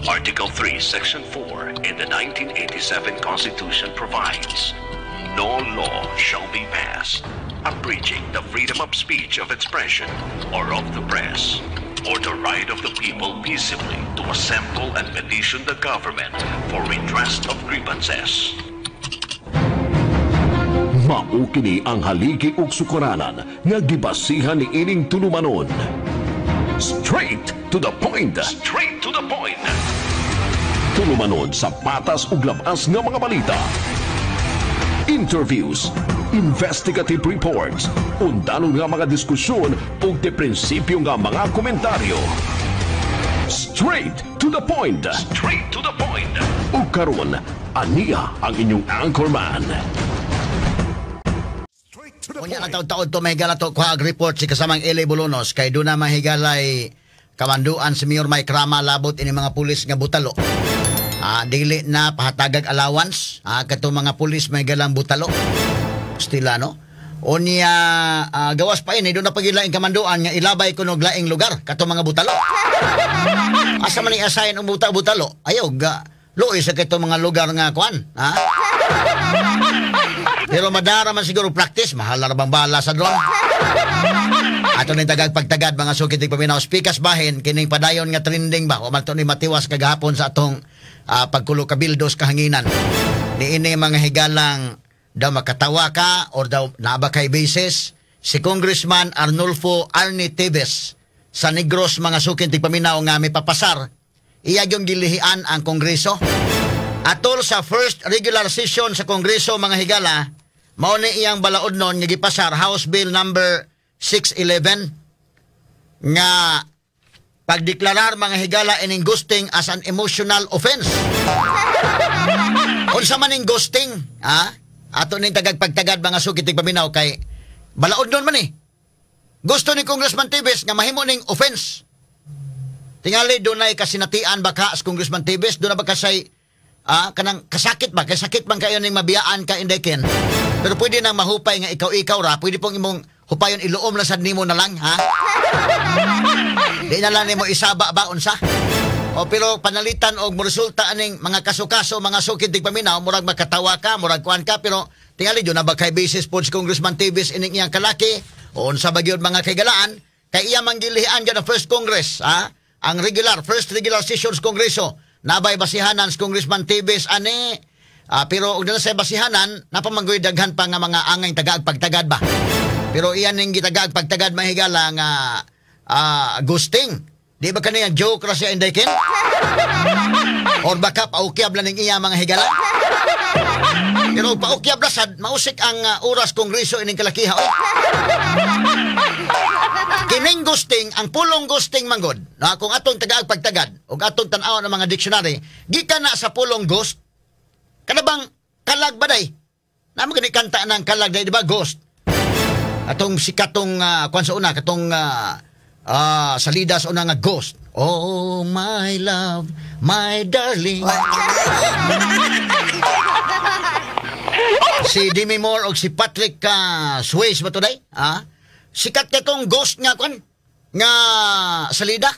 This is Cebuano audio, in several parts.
Article 3, Section 4 in the 1987 Constitution provides, "No law shall be passed abridging the freedom of speech, of expression, or of the press, or the right of the people peaceably to assemble and petition the government for redress of grievances." Mao kini ang haligi ug sukaranan nga gibasihan ni ining tulumanon. Straight to the point. Straight to the point. Tulumanon sa patas ug labas nga mga balita. Interviews, investigative reports, undanon nga mga diskusyon ug de prinsipyo nga mga komentaryo. Straight to the point. Straight to the point. Ug karon, aniya ang inyong anchorman. Unya na taod-taod to mahigala to kuha og report si kasamang Eli Bolonos kay doon na mahigalay kamanduan si Mayor Mike Rama labot ini mga pulis nga butalo. Dili na pahatagag allowance kato mga pulis mahigalang butalo. Stila no. Unya gawas pa ini doon na pagilaing kamanduan nga ilabay kuno og laing lugar kato mga butalo. Asa man ni assign ang buta butalo? Ayaw ga luoy sa kato mga lugar nga kuan, ha? Pero madara man siguro practice, mahal na bang bala sa drone. Ato ning tagag pagtagad mga sukit paminaw speakers bahin kining padayon nga trending ba wa man to ni matiwas kagahapon sa atong pagkulo kabildos kahanginan. Niini mga higalang daw makatawa ka or daw naa ba kay basis si Congressman Arnolfo Arnie Teves sa Negros, mga sukin tigpaminaw, nga may papasar iya yung gilihian ang Kongreso. Atol sa first regular session sa Kongreso, mga higala, mao ni iyang balaod nun nga gipasar House Bill number 611 nga pagdeklarar, mga higala, ining ghosting as an emotional offense. Unsa man ning ghosting, ha? Ato ning tagag pagtagad mga sukit paminaw kay balaod nun man eh. Gusto ni Congressman Teves nga mahimo ning offense. Tingali dunay kasinatian baka sa Congressman Teves, doon na ba kasay kanang kasakit ba? Kay sakit man kayo ning mabiyaan ka, Inday Ken. Pero pwede nang mahupay nga ikaw-ikaw ra, pwede pong imong hupayon iluom na sad nimo na lang, ha? Di na lang nimo isaba ba unsa? O pero panalitan og moresulta aning mga kaso-kaso mga sukid tigpaminaw, murag makatawa ka, murag kuan ka, pero tingali doon na ba kay basis po si Congressman Teves ining iyang kalaki o unsa ba gyud mga kaigalaan kay iya man gilihian gyud ang first Congress, ha? Ang regular first regular sessions Kongreso nabay basihanan si Congressman Teves ani, pero og na sa basihanan napamanggoy daghan pa nga mga angay tagaag pagtagad ba, pero iyan ning gitagaag pagtagad mahigala nga ghosting. Di ba kaniya joke ra siya, Inday Ken? Or baka paukyab lang ning iya mga higala? Pero paukyab ra sad, mausik ang oras kongreso ining kalakiha. Oy. Kining ghosting, ang pulong ghosting manggod, na kung atong tagaag pagtagad ug atong tan-awon ang mga dictionary, gikan na sa pulong ghost. Kana bang kalag ba day? Namo gani kanta ng kalag day, di ba? Ghost. Atong sikatong kuan sa una katong salida sa una nga Ghost. Oh my love, my darling. Si Demi Moore og si Patrick Swayze ba to day? Ah? Sikat katong Ghost nga kuan nga salida.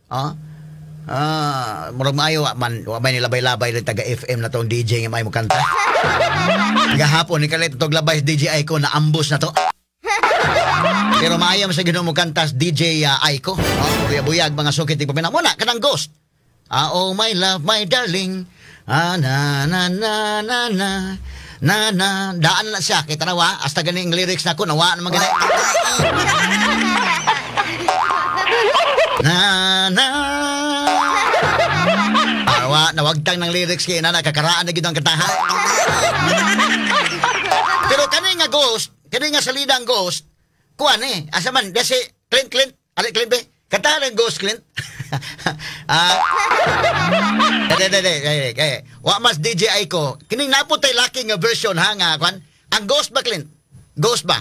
Ah? Murag maayo wa man wa may nilabay-labay rin taga FM na tong DJ nga may mo kanta. Gahapon ni kalit tog labay DJ Aiko na ambus na to. Pero maayo man sa Ginoo mo kanta DJ Aiko. Oh, buyag mga sukit ipamina mo na kanang Ghost. Oh my love, my darling. Na na na na na na na daan na siya kay tanawa hasta gani ang lyrics nako nawa naman gani. Na na Awa, nawagtang ng lyrics kay na nakakaraan na gid ang kantahan. Pero kani nga Ghost, kani nga salidang Ghost, kuan eh, asa man, desi Clint Clint, ali Clint be. Kantahan ang Ghost Clint. De de de de de. Wa mas DJ Aiko. Kining naputay laki nga version ha nga kuan. Ang Ghost ba Clint? Ghost ba?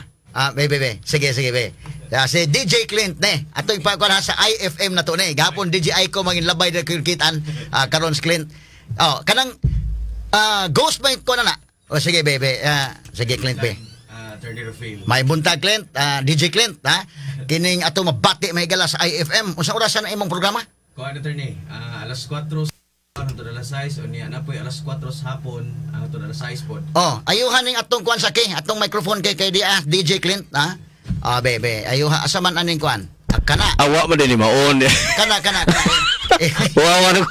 Be be be. Sige sige be. Si DJ Clint ne. Ato ipakuan ha sa IFM na to ne. Gahapon DJ Aiko mangin labay na kitan karon si Clint. Oh, kanang Ghost ba ko na na? O sige be be. Sige Clint be. Attorney Rafael. May buntag Clint, DJ Clint ha. Kining ato mabati mahigala sa IFM. Unsa orasan na imong programa? Kuan, attorney, alas 4 hangtod alas 6, unya na po'y alas 4 sa hapon hangtod alas 6 pod. Oh, ayuhan ning atong kuan sa kay, atong microphone kay di DJ Clint, ha? Ah, be, ayuha asa man aning kuan? Ah, kana. Awa mo din ni maon. Kana kana kana. Eh, Wawa na ko.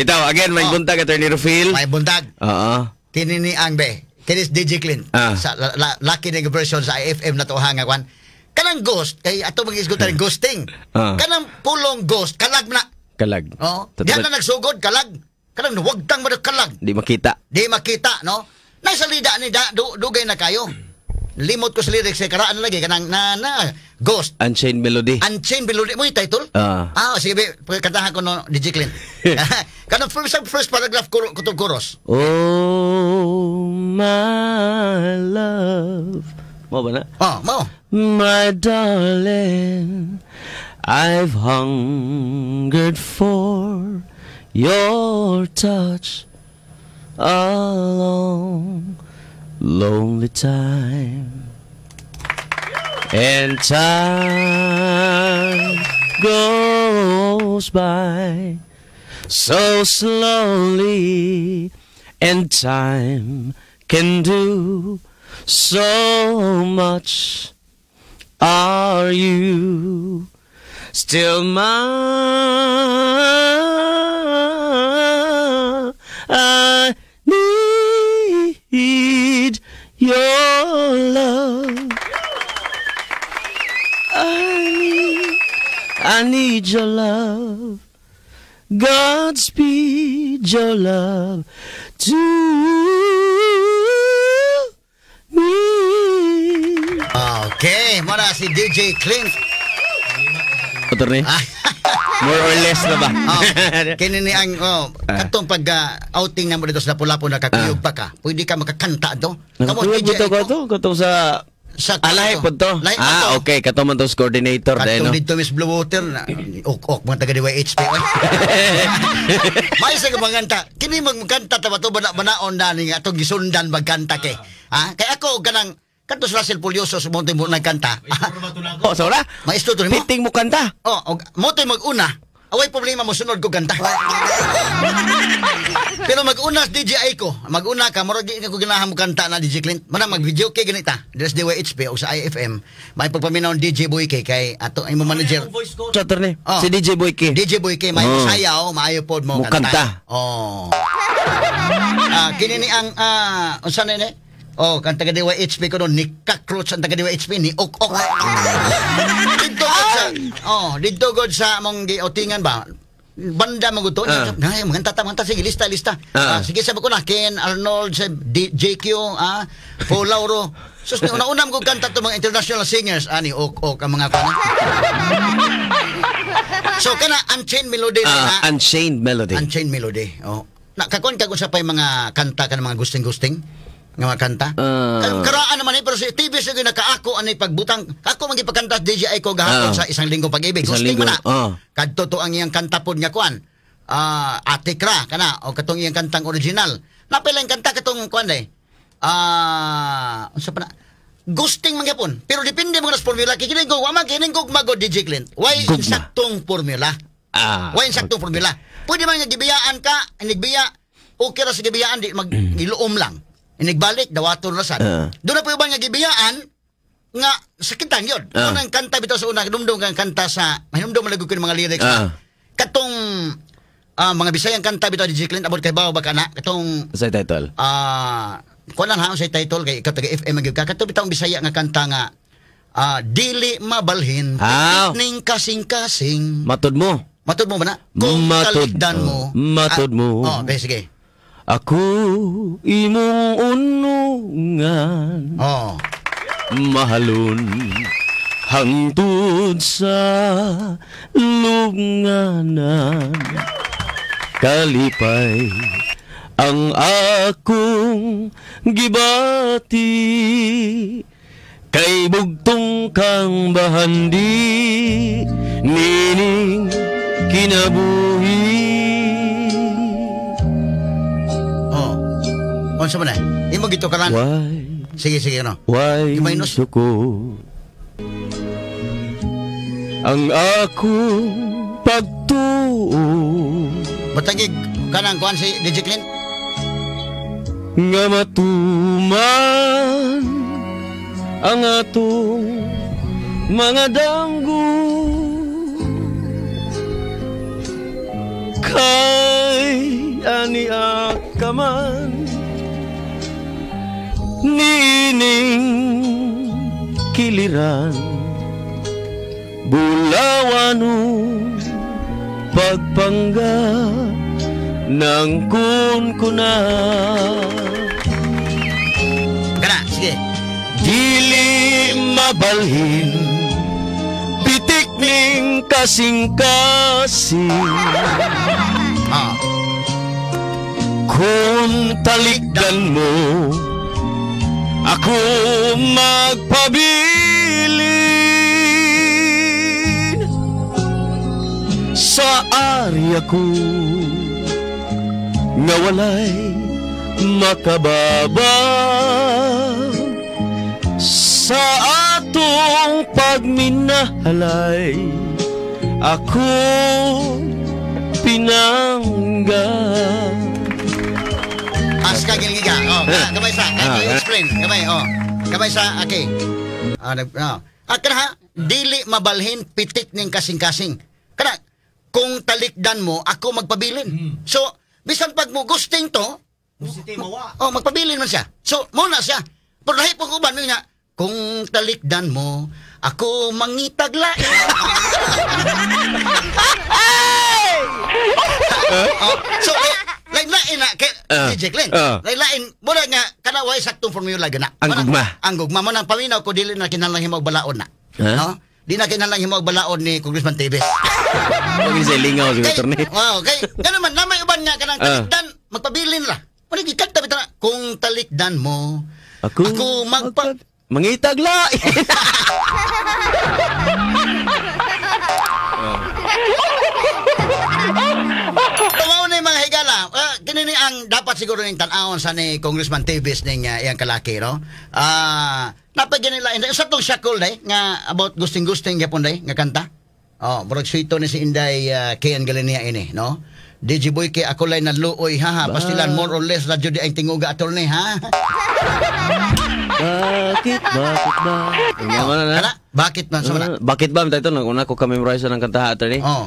Itaw, again, may buntag, Attorney Rufil. May buntag. Oo. Kini ni ang be. Kini si DJ Clint. Sa laki ng version sa IFM na to ha nga kuan. Kanang ghost kay ato mag-isgutan ghosting. Kanang pulong ghost kalag na. Kalag. Oh, Totoo. diyan na nagsugod kalag. Kanang wagtang mo kalag. Di makita. Di makita, no? Naisalida ni da, dugay na kayo. Limot ko sa lyrics kay karaan na lagi kanang na na ghost. Unchained Melody. Unchained Melody mo yung title? Ah. Ah, sige be, kantahan ko no DJ Clint. Kanang first paragraph kutog chorus. Oh, my love. Mo ba na? Oh, mo. My darling, I've hungered for your touch a long, lonely time. And time goes by so slowly, and time can do so much. Are you still mine? I need your love. I need your love. Godspeed your love to me. Okay, mo na si DJ Clint. Attorney? More or less na ba? Oh, kini ni ang oh, katong pag outing na mo dito sa Lapu-Lapu, nakakuyog pa ka. Pwede ka makakanta do. Kamo, Nakakuyog DJ mo to ko Aiko. to? Katong sa Sa Alay po to. Lahi pa Ah, to. okay. Kato man to sa coordinator. Dahil, Katong no? dito Miss Blue Water na ok ok mga taga DYHP oy. May sa manganta. Kini magkanta ta ba to bana banaon na ni atong gisundan magkanta kay. Ha? Kay ako kanang kadto sa Russell Pulyoso sa Monte mo nagkanta. Oh, so wala? Maestro to nimo. Piting mo kanta. Oh, og mo to'y mag-una. Away problema mo sunod ko kanta. Pero mag-una si DJ Aiko, mag-una ka, murag di ko ganahan mo kanta na DJ Clint. Mana mag-video kay ganita. Diri sa DYHP o sa IFM. May pagpaminaw DJ Boy kay kay ato imo manager. Voice coach. Sa attorney. Oh. Si DJ Boyke. DJ Boy kay may Oh. sayaw, maayo pod mo Mo kanta. Oh. Kini ni ang unsa na ni? Oh, kan taga DYHP ko doon ni cockroach ang taga DYHP ni ok ok. Didto gud sa oh, didto gud sa among gioutingan ba. Banda mo gud to. Ay, maganta ta, maganta sige, lista lista. Ah, sige sabi ko na Ken Arnold, sa JQ, Paul Lauro. Sus, una-una mo kanta to mga international singers ani ok ok ang mga kana. So kana Unchained Melody na Unchained Melody. Unchained Melody. Oh. Nakakuan ka kung sa pa'y mga kanta ka ng mga gusting-gusting nga mga kanta. Karaan naman eh, pero si TV sa nakaako ani pagbutang. Ako man gipagkanta sa DJ Aiko gahapon sa Isang Linggo Pag-ibig. Isang Gusting Linggo, mo na. Kadto to ang iyang kanta pod nga kuan. Ate Kra kana o katong iyang kantang original. Napila yung kanta katong kuan day. Unsa pa na? Gusting man gyapon. Pero depende mo na sa formula. Kay kining ko, wa man kining gugma go DJ Clint. Why Gugma. insaktong formula? Why insaktong formula? Pwede man nga gibiyaan ka, inigbiya, okay ra sa gibiyaan, di mag iluom lang. Inigbalik, dawaton ra sad. Doon na po yung nga gibiyaan, nga sakitan yun. Unang kanta bitaw sa una, dumdum kang kanta sa, mahinumdum man ko yung mga lyrics. Katong mga Bisayang kanta bitaw DJ Clint, abot kay bawo ba kana? Katong Sa title. Kuan lang ha sa title kay ikaw taga FM gyud ka. Kato bitaw ang Bisaya nga kanta nga dili mabalhin ning kasing-kasing. Matud mo. Matud mo ba na? Kung Matud. kalikdan mo. Matud mo. Oh, be, sige. Ako imong unungan. Mahalon hangtod sa lubnganan. Kalipay ang akong gibati kay bugtong kang bahandi nining kinabuhi. Oh. Unsa man na? Imo gitukaran. Why? Sige, sige, ano? Why Giminus. suko ang akong Pagtuo Batagig kanang kuan si DJ Clint. Nga matuman ang atong mga danggo kay ani akaman nining kiliran bulawano pagpangga ng kunkuna. Kana, sige. Dili mabalhin pitik ning kasing-kasing. Ah. Kung talikdan mo ako magpabilin sa arya ko nga walay makababa sa atong pagminahalay ako pinangga. Aska gilgiga. Oh, gamay sa. Kaya explain. Gamay, oh. Gamay sa, okay. Kana ha, dili mabalhin pitik ning kasing-kasing. Kana, kung talikdan mo, ako magpabilin. So, bisan pag mo gusting to, oh, magpabilin man siya. So, muna siya. Pero lahi po uban nga, kung talikdan mo, ako mangitag lain. Oh, so, lain-lain na kay DJ Clint. Lain-lain mura nga kana way saktong formula gana. Ang gugma. Ang gugma mo nang paminaw ko dili na kinahanglan himo og balaod na. No? Di na kinahanglan himo og balaod ni Congressman Teves. Pag sa lingaw si attorney. Wow, kay ganun man namay uban nga kanang talikdan magpabilin ra. Mo ni gikanta bitaw na, kung talikdan mo ako magpa mangitag lain. Tumaw na yung mga higala. Kini ni ang dapat siguro ning tan-awon sa ni Congressman Teves ning iyang kalaki, no? Napag nila sa tong syakol day nga about gusting-gusting gyapon day nga kanta. Oh, murag sweeto ni si Inday Kian Galenia ini, no? DJ Boy kay ako lay naluoy ha, pastilan more or less radyo di ang tinguga attorney ha. Bakit ba? Kana, bakit man sa mana? Bakit ba ito nang una ko ka-memorize ng kanta attorney? Oh.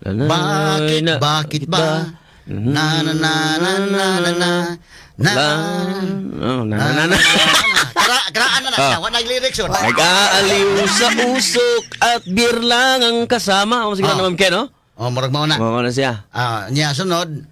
Bakit, bakit ba? Na na na na na na na na na na na. Karaan na na siya, wala lyrics yun. Nag-aaliw sa usok at beer lang ang kasama. O sige na naman Ken, no? Oh, murag mao na. Mao na siya. Niya sunod.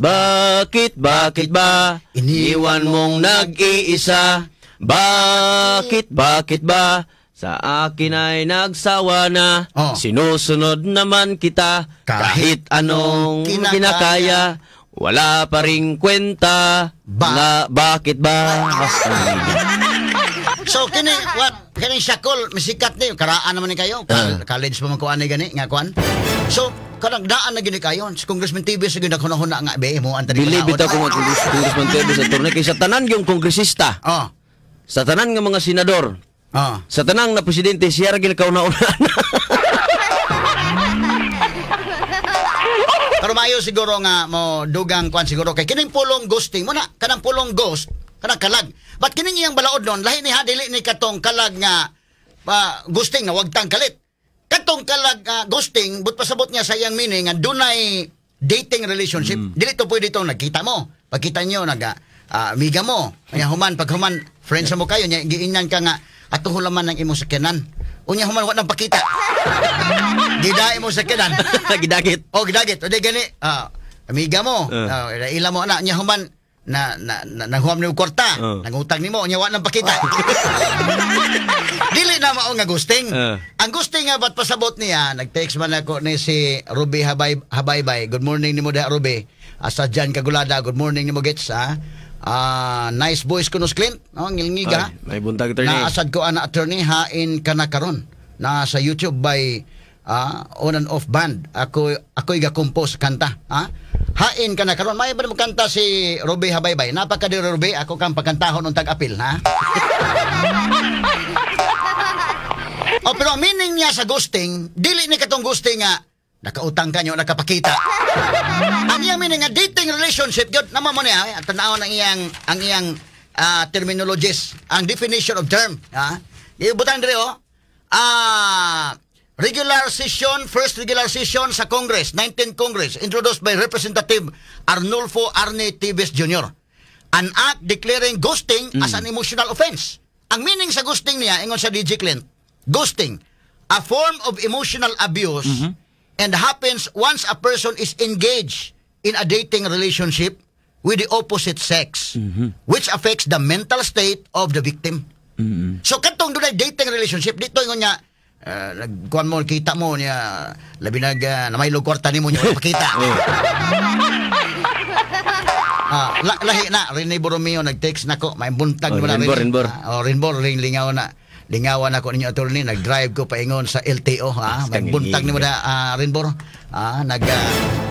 Bakit, bakit ba iniwan mong nag-iisa? Bakit, bakit ba sa akin ay nagsawa na? Oh. Sinusunod naman kita kahit anong kinakaya. Wala pa ring kwenta. Bakit ba? So kini what kini syakol misikat ni karaan naman ni kayo. College pa man ko ani gani nga kuan. So kanang daan na gini kayon si Congressman TV sa ginakunahuna nga be mo ang tani. Dili bitaw ko Congressman TV sa turne kay sa tanan yung kongresista. Oh. Sa tanan nga mga senador. Oh. Sa tanang na presidente siya ra gid kauna-una. Pero maayo siguro nga mo dugang kuan siguro kay kining pulong ghosting mo na kanang pulong ghost kanang kalag. But kining iyang balaod nun lahi ni ha dili ni katong kalag nga ghosting nga wag tang kalit. Katong kalag ghosting but pasabot niya sa iyang meaning nga dunay dating relationship. Dili to pwede tong nagkita mo. Pagkita niyo nag amiga mo. Nya human pag human friends mo kayo nya giingnan ka nga atuho laman ang imong sakyanan. Unya human wa nang pakita. Gidae mo sakyanan. Gidagit. Oh, gidagit. O di gani, amiga mo. Ila mo ana nya human na nanghuam nimo kwarta, nangutang nimo unya wa nang pakita. Dili na mao nga ghosting. Ang ghosting nga bat pasabot niya, nag-text man ako ni si Ruby Habaybay. Good morning nimo da Ruby. Asa dyan Kagulada, good morning nimo gets ha. Nice voice kuno Clint, no, ngilngiga. May buntag attorney. Naasad ko ana attorney hain kana karon. Na sa YouTube by on and off band. Ako'y ga-compose kanta, ha? Hain kana karon. May ba mo kanta si Ruby Habaybay? Napaka di Ruby, ako kang pagkantahon untag apil, ha? Oh, pero ang meaning niya sa ghosting, dili ni katong ghosting nga Nakautang ka nyo, nakapakita. Ang iyang meaning nga dating relationship gyud naman mo niya, tan-awon ang iyang terminologies, ang definition of term, ha? Ibutan dire oh. Regular session, first regular session sa Congress, 19th Congress, introduced by Representative Arnolfo Arne Teves Jr. An act declaring ghosting as an emotional offense. Ang meaning sa ghosting niya, ingon sa DJ Clint, ghosting, a form of emotional abuse and happens once a person is engaged in a dating relationship with the opposite sex, which affects the mental state of the victim. So katong dunay dating relationship dito, ingon niya, nagkuan mo, kita mo niya, labi nag namaylog kwarta nimo niya, wala pakita. Lahi na Rene Borromeo nag-text nako, may buntag Oh, mo na. Renbor, Rene. Renbor. Oh, Renbor, ring lingaw na. Lingawan ako ninyo, attorney, nag-drive ko paingon sa LTO, ha. May buntag nimo na, Renbor. Nag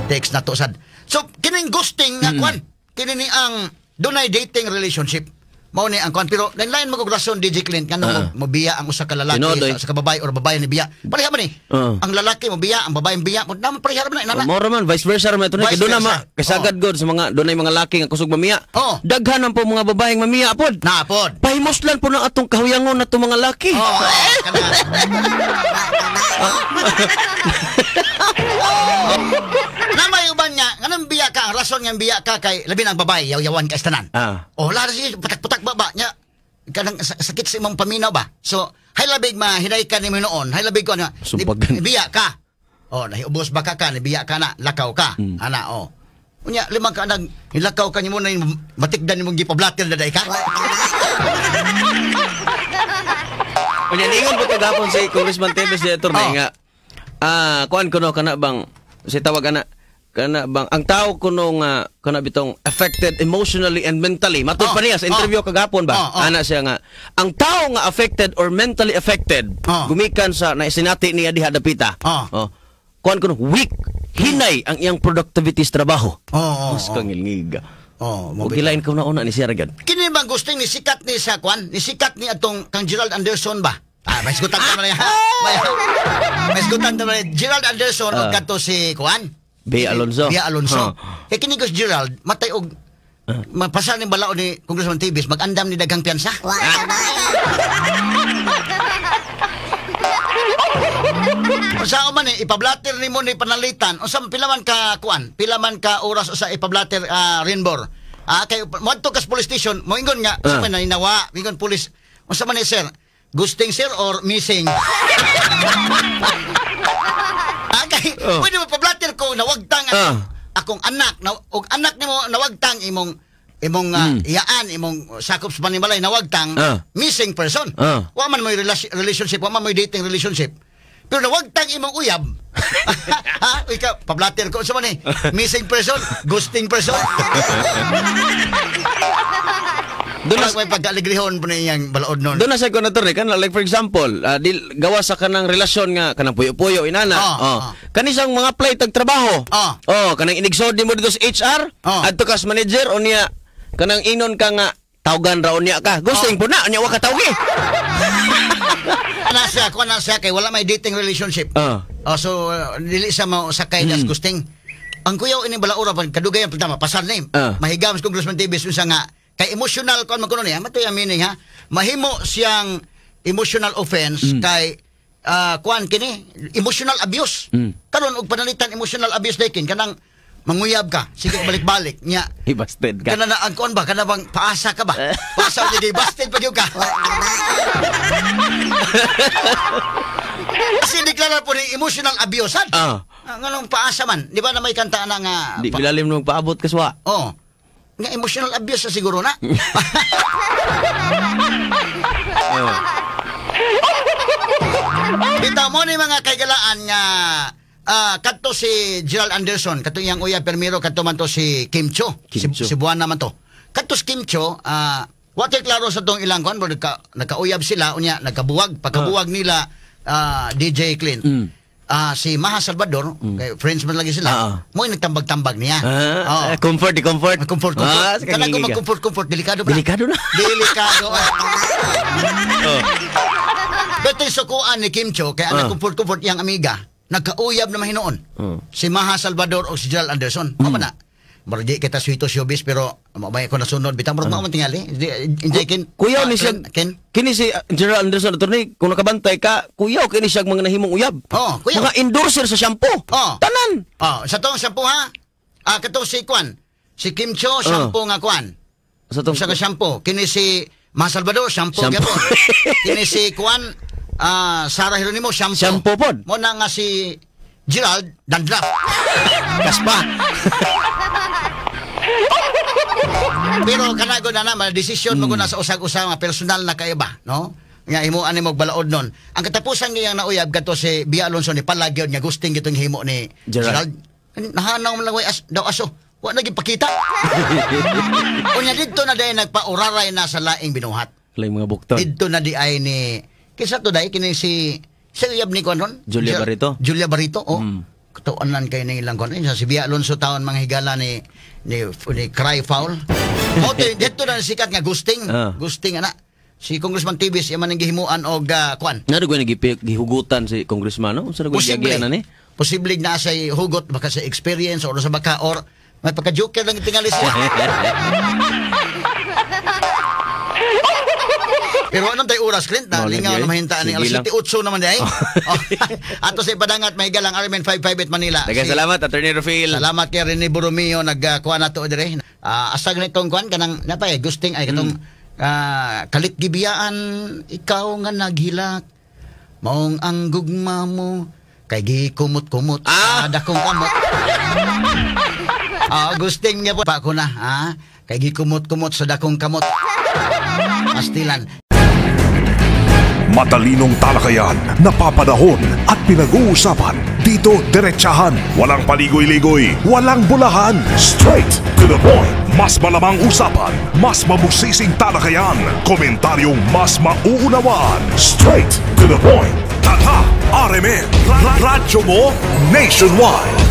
text na to sad. So kining ghosting nga kwan, kini ni ang dunay dating relationship. Mao ni ang kwan, pero lain mo kog rason, DJ Clint, ngano mo mobiya ang usa ka lalaki Tinuod, oy. sa kababae or babae ni biya. Pareha man ni. Ang lalaki mo biya, ang babae biya, mo naman pareha man na inana. Moro man, vice versa man ito na. Vice Kay doon na ma, versa. kasagad god sa mga doon mga laki nga kusog mamiya. Daghan man po mga babaeng mamiya pod. Na pod. Pahimuslan po na atong kahuyangon na itong mga laki. Oh, kana. Oh. Na may uban nga, nganong biya ka, ang rason nga biya ka kay labi na ang babae, yaw-yawan ka sa tanan. Oh, lara siya, patak-patak ba ba nya? Kanang sakit sa imong paminaw ba? So, hay labig mahinay ka nimo noon, hay labig ko ano, Sumpagan. Biya ka. Oh, nahiubos ba ka ka, nibiya ka na, lakaw ka. Ana, oh. Unya, lima ka nag hilakaw ka nimo na yung matikdan nimong gipablatir na day ka. Unya, ningon po kagapon si Congressman Teves di attorney nga kuan kuno kana bang si tawag ana kana bang ang tao kuno nga kana bitong affected emotionally and mentally matud pa niya sa interview kagapon ba, ana siya nga ang tao nga affected or mentally affected gumikan sa na sinati niya diha dapita, oh, kuan kuno weak, hinay ang iyang productivity sa trabaho. Oh, Mas kangilngiga. Oh, mo Ug gilain ko na una ni siya ra gyud. Kini bang gusting ni sikat ni sa kwan? Ni sikat ni atong kang Gerald Anderson ba? May sgutan ta man niya. May sgutan ta man niya. Gerald Anderson og kadto si kwan. Bea Alonzo. Bea Alonzo. Huh. Kay kini ko si Gerald matay og mapasar ni balaod ni Congressman Teves, mag-andam ni daghang piyansa. Unsa man eh, ipablater nimo ni panalitan. Unsa pila man ka kuan? Pila man ka oras usa ipablater, Rinbor? Kay moadto ka sa police station, moingon nga sa man nawa, moingon police. Unsa man ni sir? Ghosting sir or missing? Kay pwede mo pablater ko nawagtang akong anak na, og anak nimo nawagtang imong imong iyaan, imong sakop sa panimalay nawagtang, missing person. Wa man mo'y relationship, wa man mo'y dating relationship. Pero nawagtang imong uyab. Ha? Ikaw, pablater ko sa man eh. Missing person, ghosting person. Doon Doon may pagkaaligrihon po na iyang balaod nun. Doon na sa ko na kan like for example, dil gawa sa kanang relasyon nga kanang puyo-puyo inana. Oh. Kani siyang mga apply tag trabaho. Oh, kanang inigsod nimo dito sa HR, adto ka sa manager unya kanang inon ka nga tawgan ra unya ka. Ghosting po na unya wa ka tawgi. Ana siya, kuha na siya kay wala may dating relationship. Oh, so dili sa mo sakay das ghosting. Ang kuyaw ini balaura pa kadugayan pertama pasar ni. Mahigam sa Congressman Teves unsa nga kay emotional kon man kuno niya, matoy ang meaning ha. Mahimo siyang emotional offense kay kuan kini emotional abuse. Karon og panalitan emotional abuse dekin kanang manguyab ka, sige balik-balik nya. I-busted ka. Kana na ang kuan ba, kana bang paasa ka ba? Paasa niya kay busted pa gyud ka. Kasi deklara po ni emotional abuse sad. Nganong paasa man, di ba na may kanta na nga Di bilalim nung paabot ka swa. Oh. Nga emotional abuse sa siguro na. Bitaw mo ni mga kaigalaan nga kadto si Gerald Anderson, kadto iyang uya permiro, kadto man to si Kim Chiu. Kim Chiu. Si Buana man to. Kadto si Kim Chiu, wa kay klaro sa tong ilang kuan, nagkauyab sila unya nagkabuwag, pagkabuwag nila, DJ Clint. Si Maha Salvador, kay friends man lagi sila. Mo nagtambag-tambag niya. Comfort, di comfort. Comfort, comfort. Sa Kanang kangigiga. mag-comfort, comfort, delikado pa. Delikado na. Delikado. Pero ito'y sukuan ni Kim Chiu, kaya comfort, comfort iyang amiga. Nagkauyab na mahinoon. Si Maha Salvador o si Gerald Anderson. Mao man na. Murag di kita swito showbiz, pero mabay ko nasunod bitang murag mao man tingali. Hindi ken. Kuyaw Ah, ni siya. Ken. Kini si Gerald Anderson, attorney, kung nakabantay ka, kuyaw kini siya mga nahimong uyab. Oh, kuyaw. Mga endorser sa shampoo. Oh. Tanan. Oh, sa tong shampoo ha. Ah, katong si Kwan. Si Kim Chiu, shampoo nga Kwan. Sa tong Usa ka shampoo. Kini si Maha Salvador, shampoo Shampoo. gyapon. Kini si Kwan, Sarah Geronimo, shampoo. Shampoo pod. Mo na nga si Gerald, dandruff. Kaspa. Pero kanago na naman, desisyon mo na sa usag-usa nga personal na kaiba, no? Nga himuan nimo og balaod nun. Ang katapusan niyang nauyab kadto si Bea Alonzo ni palagyon nga gusting gitong himo ni Gerald. Gerald. Nahanaw man lang way as, daw aso. Wa na gipakita. Unya didto na dahil nagpauraray na sa laing binuhat. Laing mga bukton. Didto na di ay ni kinsa to dai kini si sa uyab ni kuan ron? Julia Barreto? Julia Barreto, oh. Katuanan kay ning ilang kuan. Sa si Bea Alonzo taon mga higala ni Cry Foul. Mo to didto na sikat nga gusting, gusting ana. Si Congressman Teves yaman ang gihimuan og kuan. Nga ko gihugutan si congressman, no? Unsa na Posible. giagian na ni? Posible na sa hugot baka sa experience or sa baka or may pagka-joker lang tingali siya. Pero anong tayo oras, Clint? Na, Mao lingaw lagi, na mahintaan ni sige alas lang. 7:08 naman di ay. Oh, ato sa ipadangat, may galang RMN 558 Manila. Daghang salamat, Attorney Rufil. Salamat kay Rene Borromeo nagkuha na to dire. Asag na itong kuan kanang napay gusting ay katong kalit gibiyaan ikaw nga naghilak maong ang gugma mo kay gikumot-kumot sa dakong kamot. Gusting niya po pa ko na ha kay gikumot-kumot sa dakong kamot. Pastilan. Matalinong talakayan, napapanahon at pinag-uusapan. Dito, diretsahan. Walang paligoy-ligoy, walang bulahan. Straight to the point. Mas malamang usapan, mas mabusising talakayan. Komentaryong mas mauunawaan. Straight to the point. Tatak RMN. Radyo mo nationwide.